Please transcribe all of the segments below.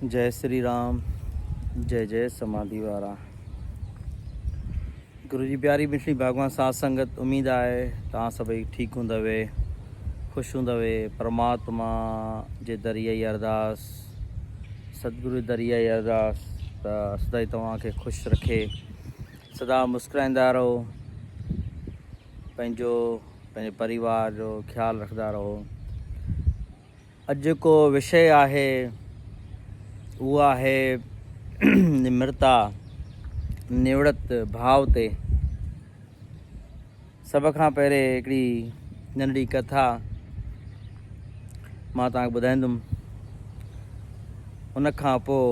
جئي سري رام جئي جئي سماڌي وارا گرو جي پياري مٺڙي ڀاڳوان ساڌ سنگت اميد آهي توهان سڀئي ٺيڪ هوندوي خوش هوندوي پرماتما جي دريائي ارداس ستگرو دريائي ارداس ته سدائي توهان کي خوش رکي سدا مسڪرائيندا رهو پنهنجو پنهنجي پريوار جو خيال رکندا رهو اڄ جيڪو وشي آهي اهو آهي نمرتا نوڙت ڀاو تي. سڀ کان پهرين هڪڙي ننڍڙي ڪٿا مان توهان کي ٻڌائيندم ان کان پوء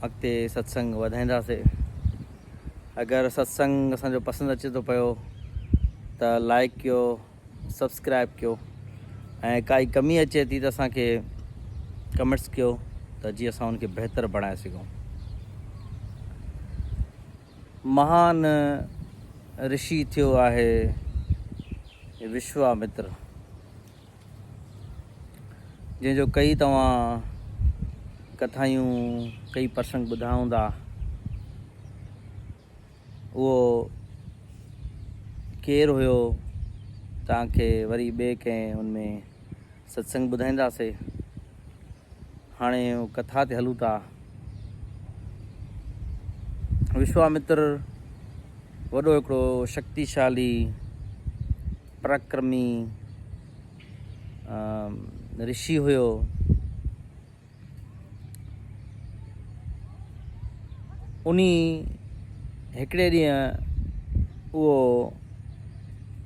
اڳتي ستسنگ وڌائينداسي. اگر ستسنگ اسان جو پسند اچي ٿو پيو ته لائڪ ڪيو. سبسڪرائب ڪيو ۽ ڪائي ڪمي اچي ٿي ته اسان کي ڪمينٽس ڪيو ته جي اسان ان کي بهتر بڻائي سگهون. مهان رشي ٿيو آهي وشوامتر جنهن جو ڪئي توهان ڪٿايون ڪئي پرسنگ ٻڌا هوندا. اهو ڪير هيو توهان کي وري ٻئي ڪنهن ان ۾ ستسنگ ٻڌائينداسي. هاڻي ڪٿا تي هلون ٿا. وشوامتر وڏو هڪڙو شڪتيشالي پراڪرمي رشي هيو. انهي هڪڙي ڏينهن اهو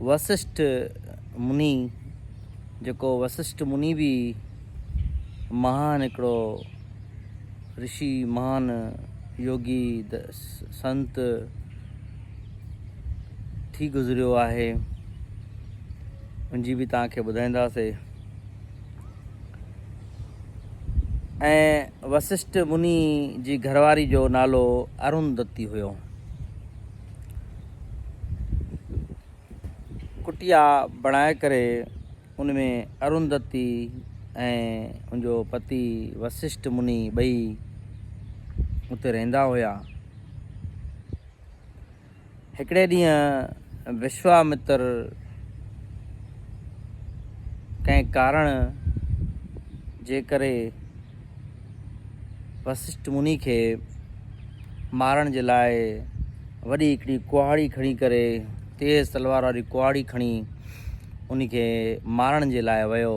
وسشٺ مني جيڪو وسشٺ مني به مهان هڪڙو رشي مهان يوگي سنت ٿي گذريو آهي ان جي به توهان کي ٻڌائينداسي. ۽ وسشٽ مني جي گهرواري جو نالو ارونڌتي هيو. ڪٽيا بڻائي ڪري ان ۾ ارونڌتي ۽ ان جو پتي وسشٽ مني ٻئي اتي رهندا هيا. هڪڙي ڏينهن وشوامتر ڪنهن ڪارڻ جي ڪري وسشٽ مني کي مارڻ جي لاء وڏي هڪڙي ڪهاڙي کڻي ڪري تيز تلوار واري ڪهاڙي کڻي ان کي مارڻ جي لاء ويو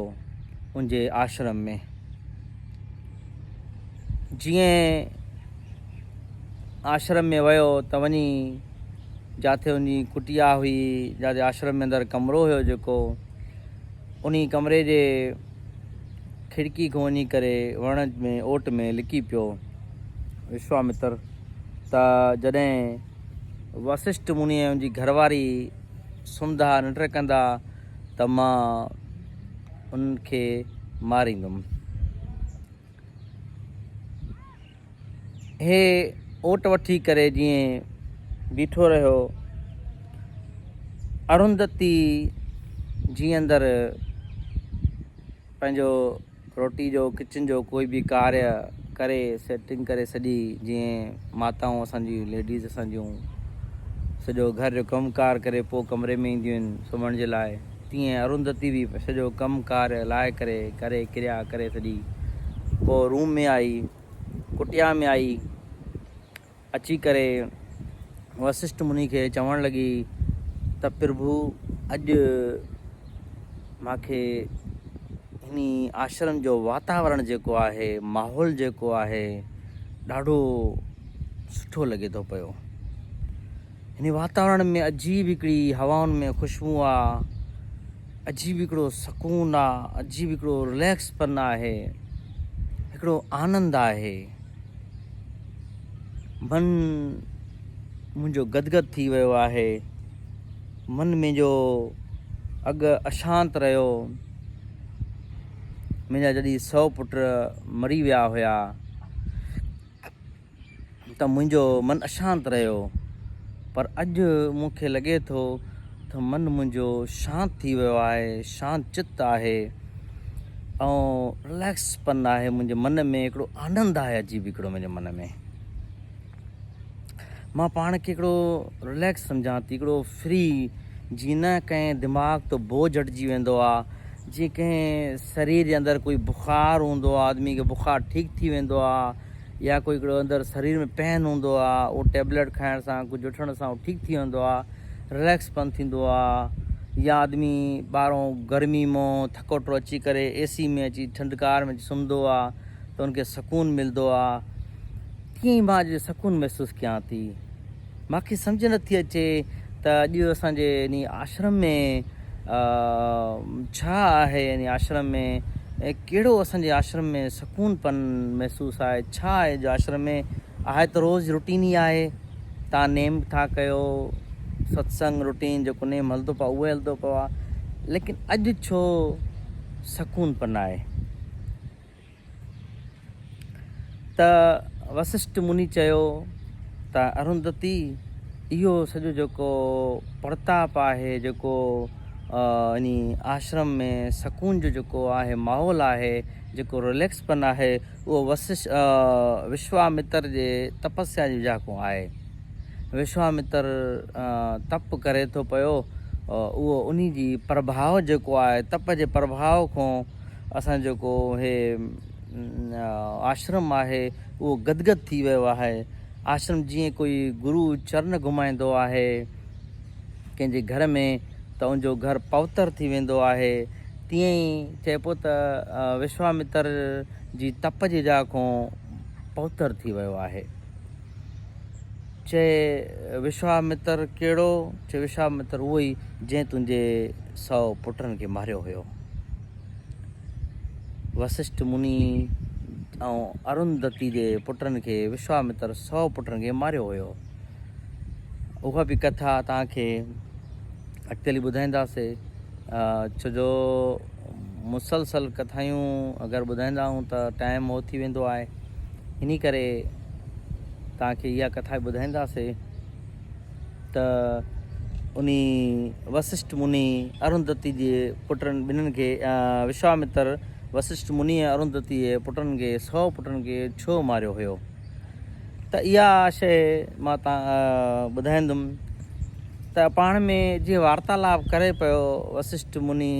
ان جي آشرم ۾ جيئن آشرم ۾ ويو ته وڃي جاٿي ان جي ڪٽيا هئي، جاٿي آشرم ۾ اندر ڪمرو هيو جيڪو انهي ڪمري جي کڙڪي کان وڃي ڪري وڻ ۾ اوٽ ۾ لڪي پيو وشوامتر ته جڏهن وسشٽ مني ۽ ان جي گهرواري سمهندا ننڊ ڪندا ته مان انهن کي ماريندم. هي اوٽ وٺي ڪري جيئن بيٺو رهيو. ارونڌتي جيئن اندر پنهنجو روٽي جو ڪچن جو ڪوئي به ڪاريه ڪري سيٽنگ ڪري سڄي جيئن ماتائون اسان جون ليڊيز اسان جون سڄو گهر جو ڪم ڪار ڪري پوء ڪمري ۾ اينديون آهن سمهڻ جي لاء تيئن ارونڌتي به سڄو ڪم ڪار لاء ڪري ڪري ڪريا ڪري سڄي پوء روم ۾ آئي ڪٽيا ۾ آئي اچي ڪري وسشٽ مني کي چوڻ لڳي ته پرڀو اڄ مان کي هني آشرم جو واتاورڻ جيڪو آهي ماحول جيڪو آهي ڏاڍو سٺو لڳي ٿو پيو هن واتاورڻ ۾ عجيب هڪڙي هوائن ۾ خوشبو آ، عجيب هڪڙو سڪون آ، عجيب هڪڙو رليڪس پن آهي، هڪڙو آنند آهي. من منهنجو گدگد ٿي ويو آهي، من منهنجو اڳ اشانت رهيو، منهنجا جڏهن سو پٽ مري ويا هيا. ته منهنجو من اشانت رهيو پر اڄ مون کي لڳي ٿو ته من منهنجو شانت ٿي ويو آهي، شانت چت آهي. ۽ رليڪس پن آهي منهنجي من ۾ هڪڙو آنند آهي عجيب هڪڙو منهنجي من ۾ مان پاڻ کي هڪڙو رليڪس سمجهان ٿي هڪڙو فري جيئن نه ڪنهن دماغ تو بوجھ هٽجي ويندو آ جيئن ڪنهن سرير جي اندر ڪوئي بخار هوندو آ آدمي کي بخار ٺيڪ ٿي ويندو آ يا ڪوئي هڪڙو اندر سرير ۾ پين هوندو آ اهو ٽيبليٽ کائڻ سان ڪجهه وٺڻ سان اهو ٺيڪ ٿي ويندو آ رليڪس پن ٿيندو آ يا آدمي ٻاهرون گرمي مون ٿڪوٽو اچي ڪري اي سي ۾ اچي ٺنڊڪار ۾ اچي سمهندو آ ته ان کي سڪون ملندو آ تيئن ئي مان اڄ سڪون محسوس ڪيان ٿي مانکي سمجهه نٿي اچي ته اڄ اسان جي انهي آشرم ۾ ڇا آهي انهي آشرم ۾ ڪهڙو اسان جي آشرم ۾ سڪون پن محسوس آهي ڇا آهي جو آشرم ۾ آهي ته روز روٽين ئي آهي تان نيم ٿا ڪيو ستسنگ روٽين جيڪو نيم هلندو پيو اهو هلندو پيو آهي ليڪن اڄ ڇو سڪون پن آهي ته وسشٽ مني چيو ته ارونڌتي اهو سڄو جيڪو پرتاپ آهي جيڪو انهي آشرم ۾ سڪون جو جيڪو آهي ماحول آهي جيڪو رليڪس پن آهي اهو وسش وشوامتر جي تپسيا جي وجهه کان آهي وشوامتر تپ ڪري ٿو پيو اهو انهي جي پرڀاء جيڪو آهي تپ جي پرڀاء کان اسان جو جيڪو هي آشرم آهي اهو گدگد ٿي ويو آهي. آشرم جيئن ڪوئي گرو چرن گهمائيندو آهي ڪنهن جي گهر ۾ ته ان جو گهر پوتر ٿي ويندو آهي تيئن ئي چئبو ته وشوامتر جي تپ جي جاء کان پوتر ٿي ويو آهي. چئي وشوامتر ڪهڙو؟ چئي وشوامتر اهو ئي جنهن تنهنجي سئو پٽن کي ماريو هيو. وسشٽ مني ۽ ارونڌتي جي پٽن کي وشوامتر سئو پٽن کي ماريو هيو. اها به ڪٿا توهان کي اڳتي هلي ٻڌائينداسي ڇو جو مسلسل ڪٿايون اگر ٻڌائيندا آهيون ته ٽائيم هو ٿي ويندو آهي انهي ڪري توهان کي اها ڪٿا به ٻڌائينداسي ته انهي وسشٽ مني ارونڌتي جي پٽن ٻنهن کي وشوامتر وسشٽ مني ۽ ارونڌتي جي پٽن کي سئو پٽن کي ڇو ماريو هيو ته اها شيء مان تان ٻڌائيندم ته پاڻ ۾ جي وارتالاپ ڪري پيو وسشٽ مني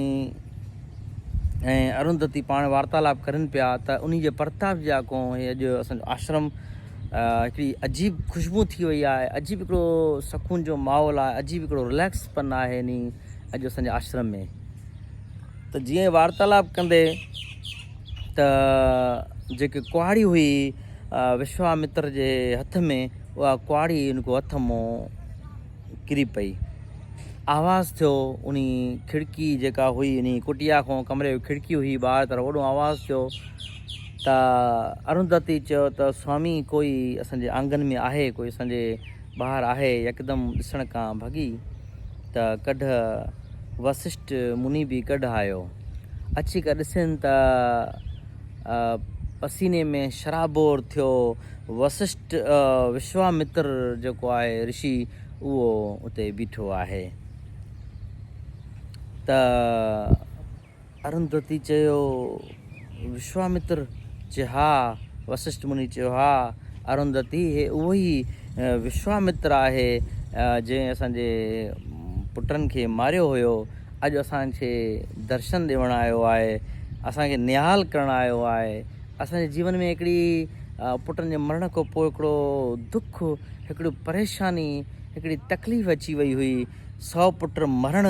۽ ارونڌتي پاڻ وارتالاپ ڪرن پيا ته انهي جي پرتاپ جا ڪو هي اڄ اسان جو آشرم هڪڙي عجيب خوشبو ٿي وئي آهي عجيب هڪڙو سڪون جو ماحول آهي عجيب هڪڙو رليڪس پن آهي ني اڄ اسان جي آشرم ۾ ته جيئن وارتالاپ ڪندي ته جيڪي ڪهاڙي هئي وشوامتر جي هٿ ۾ اها ڪهاڙي ان کو هٿ مون ڪري پئي. آواز ٿيو، انهي کڙڪي جيڪا هئي، انهي ڪٽيا کان ڪمري جي کڙڪي هئي ٻاهر طرف وڏو آواز ٿيو ته ارونڌتي چيو ته سوامي ڪوئي اسان جي آنگن ۾ آهي، ڪوئي اسان جي ٻاهر آهي، يڪدم ڏسڻ کان ڀڳي ته ڪڍ وسشٽ مني به ڪڍ آيو. اچي ڪر ڏسين ته پسيني ۾ شرابور ٿيو وسشٽ وشوامتر جيڪو آهي رشي اهو اتي بيٺو آهي ته ارونڌتي چيو وشوامتر چي ها وسشٽ مني چيو ها ارونڌتي هي اهو ئي وشوامتر آهي جنهن اسان جي پٽن کي ماريو هيو اڄ اسان کي درشن ڏيڻ آيو آهي اسان کي نهال ڪرڻ آيو آهي اسان جي جيون ۾ هڪڙي پٽن جي مرڻ کان پوء هڪڙو دک هڪڙي پريشاني هڪڙي تڪليف اچي وئي هئي سو پٽ مرڻ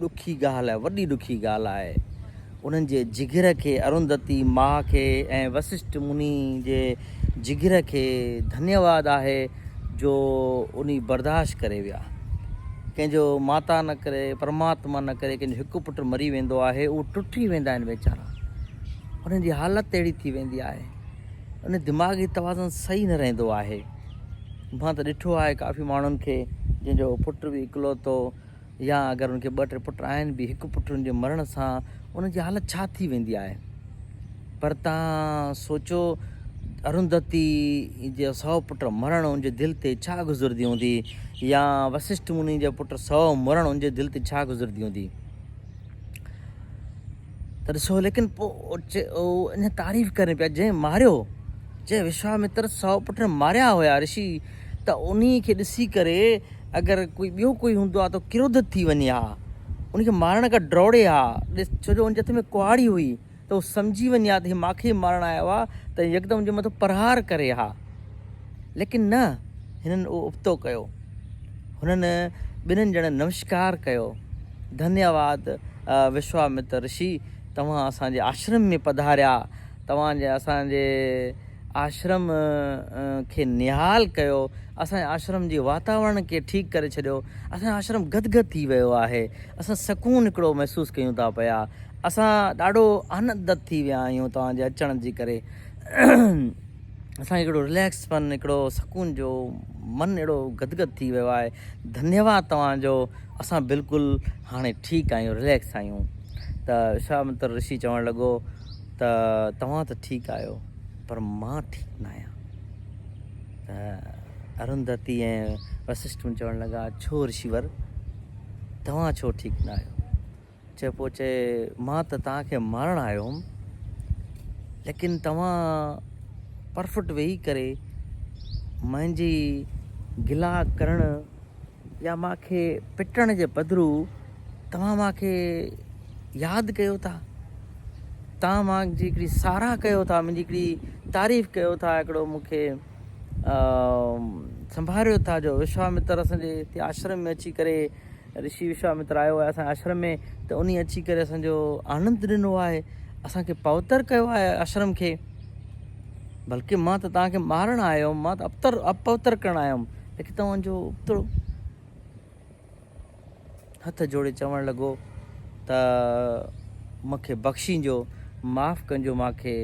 ڏکي ڳالهه آهي وڏي ڏکي ڳالهه آهي انهن جي جگر کي ارونڌتي ماء کي ۽ وسشٽ مني جي جگر کي ڌنيواد آهي جو انهي برداشت ڪري ويا. ڪنهن جو ماتا نه ڪري، پرماتما نه ڪري ڪنهن جو هڪ پٽ مري ويندو آهي اهو ٽٽي ويندا آهن ويچارا. انهن جي حالت اهڙي ٿي ويندي آهي. ان دماغي توازن صحيح نه رهندو آهي. مان ته ڏٺو آهي ڪافي ماڻهن کي جنهن جو پٽ به اڪلوتو يا اگر ان کي ٻه ٽي پٽ آهن به هڪ پٽ ان جي مرڻ سان ان جي حالت ڇا ٿي ويندي آهي پر تان سوچو ارونڌتي جي سو پٽ مرڻ ان جي دل تي ڇا گذرندي هوندي يا وسشٽ مني جي پٽ سو مرڻ ان جي دل تي ڇا گذرندي هوندي. ته ڏسو ليڪن پوء اڃا تعريف ڪرن پيا جنهن ماريو جنهن وشوامتر سو پٽ ماريا هيا رشي ته انهي کي ڏسي ڪري اگر ڪوئي ٻيو ڪوئي هوندو آ ته ڪروڌت ٿي وڃي ها ان کي مارڻ کان ڊوڙي ها ڏس ڇو جو ان جي هٿ ۾ ڪهاڙي هئي ته هو سمجهي وڃي ها ته هي ماکي مارڻ آيو آ ته يڪدم ان جي مٿو پرهار ڪري ها ليڪن نه هنن اهو ابتو ڪيو هنن ٻنهن ڄڻن نمشڪار ڪيو ڌنيواد وشوامتر رشي توهان اسان جي آشرم ۾ پڌاريا توهان جي اسان جي آشرم کي نهال ڪيو اسان جي آشرم جي واتاورڻ کي ٺيڪ ڪري ڇڏيو اسان جو آشرم گد گد ٿي ويو آهي اسان سڪون هڪڙو محسوس ڪيون ٿا پيا اسان ڏاڍو آنندت ٿي ويا آهيون توهان جي اچڻ جي ڪري اسان کي هڪڙو رليڪس پن هڪڙو سڪون جو من اهڙو گد گد ٿي ويو آهي ڌنيواد توهان جو اسان بلڪل هاڻي ٺيڪ آهيون رليڪس آهيون ته وشوامتر رشي چوڻ لڳو ته توهان ته ٺيڪ آهيو پر مان ٺيڪ نه آهيان ته ارونڌتي ۽ وسشٺ چوڻ لڳا ڇو رشيور توهان ڇو ٺيڪ نه آهيو چئي پوء چئي مان ته توهان کي مارڻ آيو هوم ليڪن توهان پرفٽ ويهي ڪري منهنجي گلا ڪرڻ يا مان کي پٽڻ جي بدرو توهان مان کي ياد ڪيو ٿا توهان مان جي هڪڙي ساراهه ڪيو ٿا منهنجي هڪڙي تعريف ڪيو ٿا هڪڙو مون کي سنڀاريو ٿا جو وشوامتر اسان جي هتي آشرم ۾ اچي ڪري رشي وشوامتر آيو آهي اسان جي آشرم ۾ ته انهي اچي ڪري اسان جو آنند ڏنو آهي اسان کي پوتر ڪيو آهي آشرم کي بلڪه مان ته توهان کي مارڻ آيو هيم مان ته ابتر اپوتر ڪرڻ آيو هيم ليڪن توهان جو ابتڙو هٿ جوڙي چوڻ لڳو ته مون کي بخشينجو، معاف ڪنجو مان کي،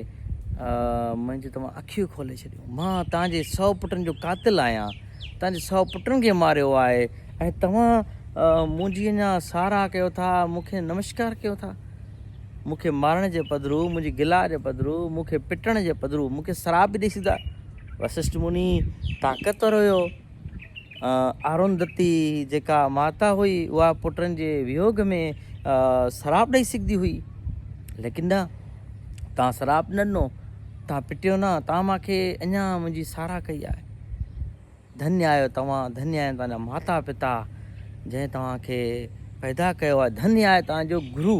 منهنجون توهان اکيون کولي ڇڏيون. مان توهان جي سئو پٽن جو قاتل آهيان، توهان جي سئو پٽن کي ماريو آهي ۽ توهان منهنجي اڃا ساراهه ڪيو ٿا، مون کي نمشڪار ڪيو ٿا. مون کي مارڻ جي پڌرو، منهنجي گلا جي پڌرو، مون کي پٽڻ جي پڌرو، مون کي سراپ به ڏئي سگهندا. وسشٺ مني طاقتور هيو. ارونڌتي جيڪا ماتا هئي اها پٽن جي ويوڳ ۾ سراپ ڏئي سگهندي هئي ليڪن نه تان سراپ نه ڏنو تان پٽيو نه تان مان کي اڃا منهنجي ساراهه ڪئي آهي ڌني آهيو توهان ڌني آهن توهان جا ماتا پتا جنهن توهان کي پيدا ڪيو آهي ڌني آهي توهان جو گرو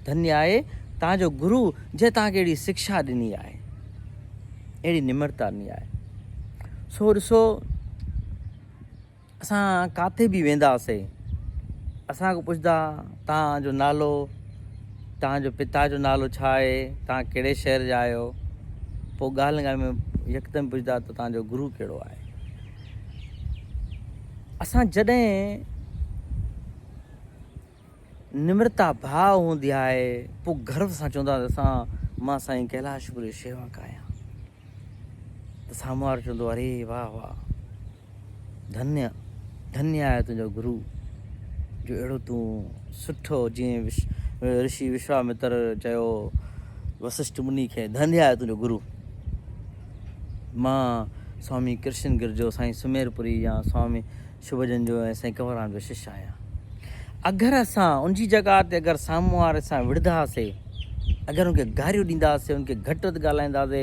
ڌني آهي توهان جو گرو جنهن توهان کي اهڙي شکشا ڏني آهي اهڙي نمرتا ڏني آهي. سو ڏسو اسان ڪاٿي به وينداسي اسان کان پڇندا توهان جو نالو توهان جو پتا جو نالو ڇا آهي توهان ڪهڙي شهر جا آهيو پوء ڳالهه ڳالهه ۾ يڪدم پڇندا ته توهان جو گرو ڪهڙو آهي اسان جڏهن نمرتا ڀاء هوندي آهي پوء گرو سان چوندا ته اسان مان سائين ڪيلاش پور جو شيوڪ آهيان ته سامهون وارو چوندو اري واهه واهه ڌنيه ڌنيه آهي تنهنجو گرو جو اهڙو تون سٺو جيئن رشي وشوامتر چيو وسشٽ مني کي ڌنيه آهي تنهنجو گرو مان سوامي ڪرشن گرجو سائين سميرپوري يا سوامي شڀجن جو ۽ سائين ڪنور رام جو شش آهيان. اگر اسان ان جي جڳهه تي اگر سامهون واري سان وڙهنداسي، اگر ان کي گاريون ڏينداسي، ان کي گهٽ وڌ ڳالهائينداسي،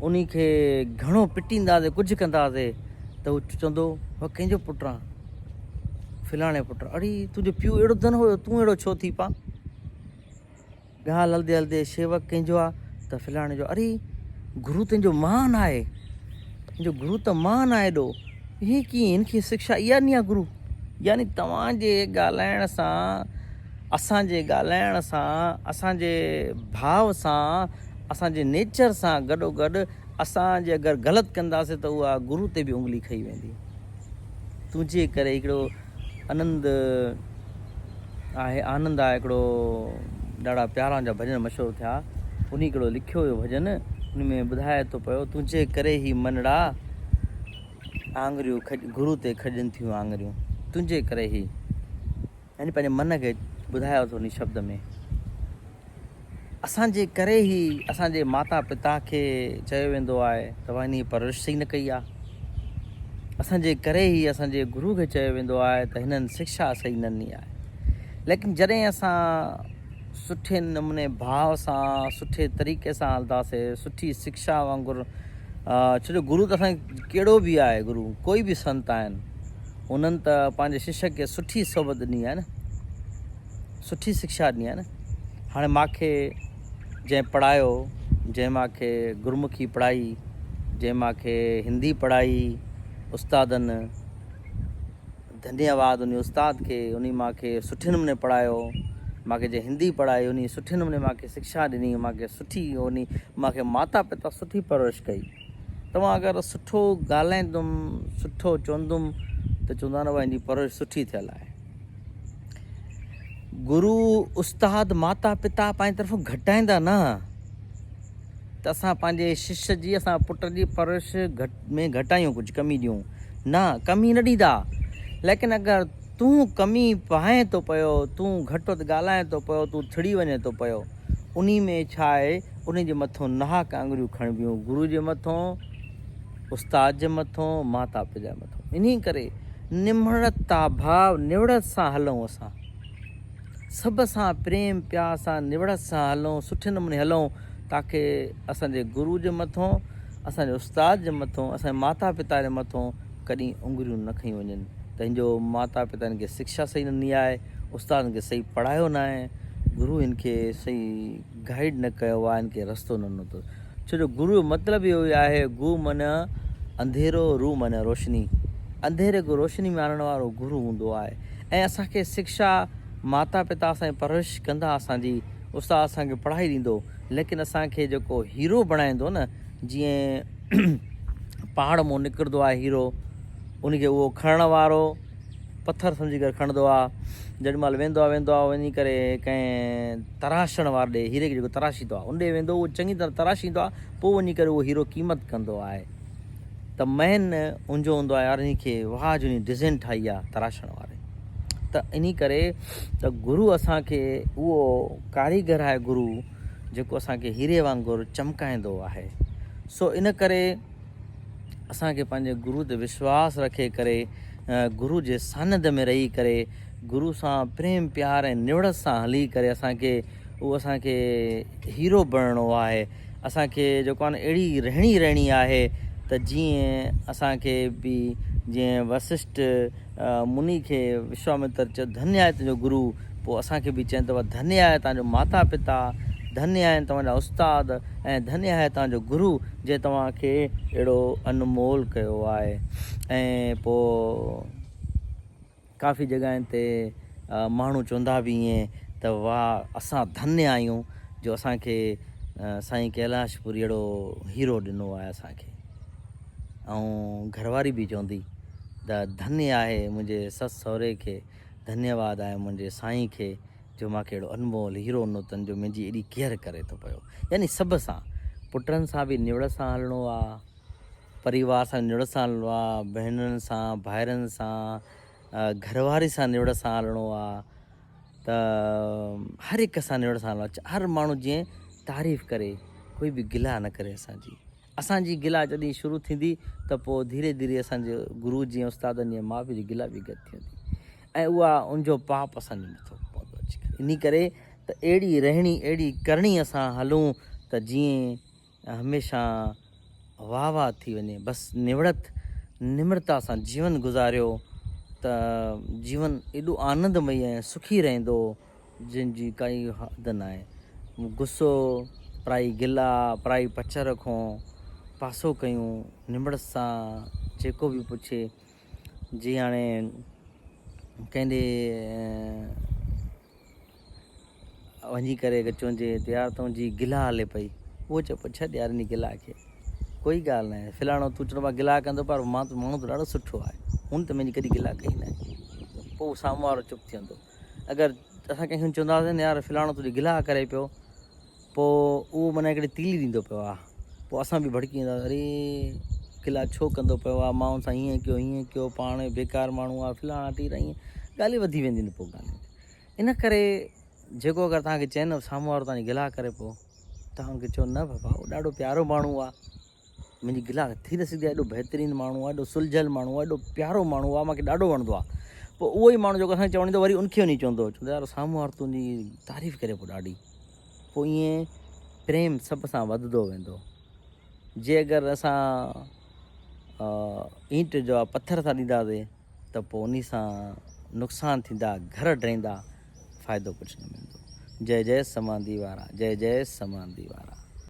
ان کي گهڻو پٽينداسي، ڪجهه ڪنداسي ته هو چوندو هو ڪنهن جو پٽ آن؟ فلاڻي پٽ. اڙي تنهنجو پيء اهڙو ته نه هيو، تون اهڙو ڇو ٿي پان؟ ڳالهه هلندي هلندي شيوڪ ڪنهن جو آ ته فلاڻي جو. اري گرو تنهنجو مهان آهي، تنهنجو گرو ته مهان آهي ايڏو، هي ڪيئن هن کي شڪشا اها ڏني آ گرو؟ يعني توهان جي ڳالهائڻ سان، اسان جي ڳالهائڻ سان، اسان جي ڀاو سان، اسان جي نيچر سان گڏوگڏ اسان جي اگر غلط ڪنداسين ته اها گرو تي به انگلي کئي ويندي. تنهنجي ڪري هڪڙو انند آهي آنند آهي هڪڙو ڏاڍا پيارا ان جا ڀڄن مشهور ٿيا انهي هڪڙو لکيو هيو ڀڄن ان ۾ ٻڌائي ٿو پيو تنهنجي ڪري هي منڙا آڱريون کڄ گرو تي کڄن ٿيون آڱريون تنهنجي ڪري هي يعني پنهنجي من کي ٻڌايو اٿو انهي شبد ۾ اسان جي ڪري ئي اسان جي ماتا پتا کي چيو ويندو آهي ته وانهي پرورش صحيح نه ڪئي آهي. اسان جي ڪري ئي اسان جي گرو کي چيو ويندو آهي ته هنن شڪشا صحيح نه ڏني آهي. ليڪن جڏهن اسان سٺي نموني ڀاء سان سٺي طريقي سان هلنداسي سٺي شڪشا وانگر ڇو جو گرو ته اسان ڪهڙو به آهي گرو ڪوئي به سنت آهن انهن ته پنهنجي ششيه کي سٺي صحبت ڏني آهي نه سٺي شڪشا ڏني آهي نه هاڻي ماکي جنهن پڙهايو جنهن ماکي گرمکي پڙهائي جنهن ماکي هندي پڙهائي استادن ڌنيواد انهي استاد کي انهي مان کي سٺي نموني پڙهايو مان کي جنهن هندي پڙهائي انهي سٺي نموني مان کي شڪشا ڏني مان کي سٺي انهي مان کي ماتا پتا سٺي پرورش ڪئي ته مان اگر سٺو ڳالهائيندم سٺو چوندم ته چوندا نه هن جي پرورش سٺي ٿيل آهي گرو استاد ماتا پتا پنهنجي طرفون گهٽائيندا نه ته اسان پنهنجي شش جي اسان پٽ جي پرورش گهٽ ۾ گهٽايون ڪجهه ڪمي ڏيون نه ڪمي نه ڏيندا ليڪن اگر تون ڪمي پائين ٿو پيو تون گهٽ وڌ ڳالهائين ٿو پيو تون ٿڙي وڃين ٿو پيو انهي ۾ ڇا آهي انهي جي مٿون ناحق آڱريون کڻبيون گرو جي مٿون استاد جي مٿون ماتا پتا جي مٿون انهي ڪري نمرتا ڀاو نوڙت سان هلون اسان سڀ سان پريم پيار سان نوڙت سان هلون سٺي نموني هلون تاڪه اسان جي گرو جي مٿون اسان جي استاد جي مٿون اسان جي ماتا پتا جي مٿون ڪڏهن انگريون نه کنيون وڃن ته هن جو ماتا پتا هن کي شڪشا صحيح نه ڏني آهي استاد هن کي صحيح پڙهايو نه آهي گرو هن کي صحيح گائيڊ نه ڪيو آهي هن کي رستو نه ڏنو اٿس ڇو جو گرو جو مطلب اهو ئي آهي گو معنيٰ انڌيرو رو معنيٰ روشني انڌيري کي روشني ۾ آڻڻ وارو گرو هوندو آهي ۽ اسان کي شڪشا ماتا پتا اسان جي پرورش ڪندا اسان جي استاد اسان کي پڙهائي ڏيندو ليڪن اسان کي جيڪو هيرو بڻائيندو نه جيئن پهاڙ مون نڪرندو آهي هيرو ان کي اهو کڻڻ وارو پٿر سمجهي ڪري کڻندو آهي جيڏي مهل ويندو آهي ويندو آهي وڃي ڪري ڪنهن تراشڻ واري ڏي هيري کي جيڪو تراشيندو آهي ان ڏي ويندو اهو چڱي طرح تراشيندو آهي پوء وڃي ڪري اهو هيرو قيمت ڪندو آهي ته مين ان جو هوندو آهي يار ان کي واهه جو ان ڊزائن ٺاهي آهي تراشڻ واري ته انهي ڪري ته گرو اسان کي اهو ڪاريگر آهي گرو جيڪو اسان کي هيري وانگر چمڪائيندو آهي سو ان ڪري اسان کي پنهنجي گرو تي وشواس رکي ڪري گرو جي سانند ۾ رهي ڪري گرو سان پريم پيار ۽ نوڙت سان هلي ڪري اسان کي اهو اسان کي هيرو بڻڻو آهي اسان کي جيڪو آهي نه اهڙي رهڻي رهڻي آهي ته جيئن اسان کي به جيئن وسشٽ مني کي وشوامتر چيو ڌني آهي تنهنجو گرو پوء اسان کي به چين ته ڌني آهي توهان جو ماتا پتا ڌني آهن توهان جا استاد ۽ ڌني آهي توهان جو گرو جنهن توهان کي اهڙو انمول ڪيو آهي ۽ پوء ڪافي جڳهين تي ماڻهو چوندا به ائين ته واهه اسان ڌني آهيون جو اسان کي سائين ڪيلاش پوري اهڙو هيرو ڏنو آهي اسان کي ۽ گهرواري به چوندي ته ڌني آهي منهنجي سس سهري کي ڌنيواد آهي منهنجي سائين کي جو مان کي اهڙو انمول هيرو ڏنو اٿن جو منهنجي ايڏي ڪيئر ڪري ٿو پيو يعني سڀ سان پٽن سان به نوڙ سان هلڻو آ پريوار سان نوڙ سان هلڻو آ ڀينرن سان ڀائرن سان گهرواري سان نوڙ سان هلڻو آ ته هر هڪ سان نوڙ سان هلڻو آ هر ماڻهو جيئن تعريف ڪري ڪوئي به گلا نه ڪري اسان جي اسان جي گلا جڏهن شروع ٿيندي ته پوء ڌيري ڌيري اسان جي گرو جي ۽ استادن جي ماء پيء جي گلا به گڏ ٿي ويندي ۽ اها ان جو پاپ اسان جي مٿو پوندو اچي ڪري انهي ڪري ته اهڙي رهڻي اهڙي ڪرڻي اسان هلون ته جيئن هميشه واهه واهه ٿي وڃي بس نوڙت نمرتا سان جيون گذاريو ته جيون ايڏو آنندمئي ۽ سکي رهندو جنهن جي ڪائي حد ناهي. غصو، پرائي گلا، پرائي پچر کان پاسو ڪيون، نمڙت سان جيڪو به پڇي، جي هاڻي ڪنهن ڏي وڃي ڪري اگر چونجي ته يار تنهنجي گلا هلي پئي، اهو چئي پوء ڇڏ يار انهي گلا کي، ڪوئي ڳالهه ناهي، فلاڻو تون چوندو مان گلا ڪندو پر مان ته ماڻهو ته ڏاڍو سٺو آهي، هن ته منهنجي ڪڏهن گلا ڪئي ناهي، پوء سامهون وارو چپ ٿي ويندو. اگر اسان ڪنهن کي چونداسين نه يار فلاڻو تنهنجي گلا ڪري پيو پوء اهو معنيٰ هڪڙي تيلي ڏيندو پيو آهي پوء اسان به ڀڙڪي وينداسين اري گلا ڇو ڪندو پيو آهي مان ان سان هيئن ڪيو هيئن ڪيو پاڻ بيڪار ماڻهو آهي فلاڻا ٽيرا ائين ڳالهيون وڌي وينديون آهن پوء ڳالهيون ان ڪري جيڪو اگر توهان کي چئي نه سامهون وارو توهان جي گلا ڪري پيو توهان ان کي چئو نه بابا اهو ڏاڍو پيارو ماڻهو آهي منهنجي گلا ٿي نه سگهندي آهي ايڏو بهترين ماڻهو آهي ايڏو سلجهيل ماڻهو آهي ايڏو پيارو ماڻهو آهي مونکي ڏاڍو وڻندو آهي. پوء اهو ئي ماڻهو جيڪو اسان کي چوڻ ايندو وري ان کي وڃي چوندو، چوندو يار سامهون وارو تنهنجي تعريف ڪري پيو ڏاڍي. پوء ائين پريم سڀ سان وڌندو ويندو. جي اگر اسان اينٽ جو جواب پٿر سان ڏينداسين ته پوء انهي سان نقصان ٿيندا، گهر ڊهندا، فائدو ڪجهه نه ملندو. جئي جئي سماندي وارا، جئي جئي سماندي وارا.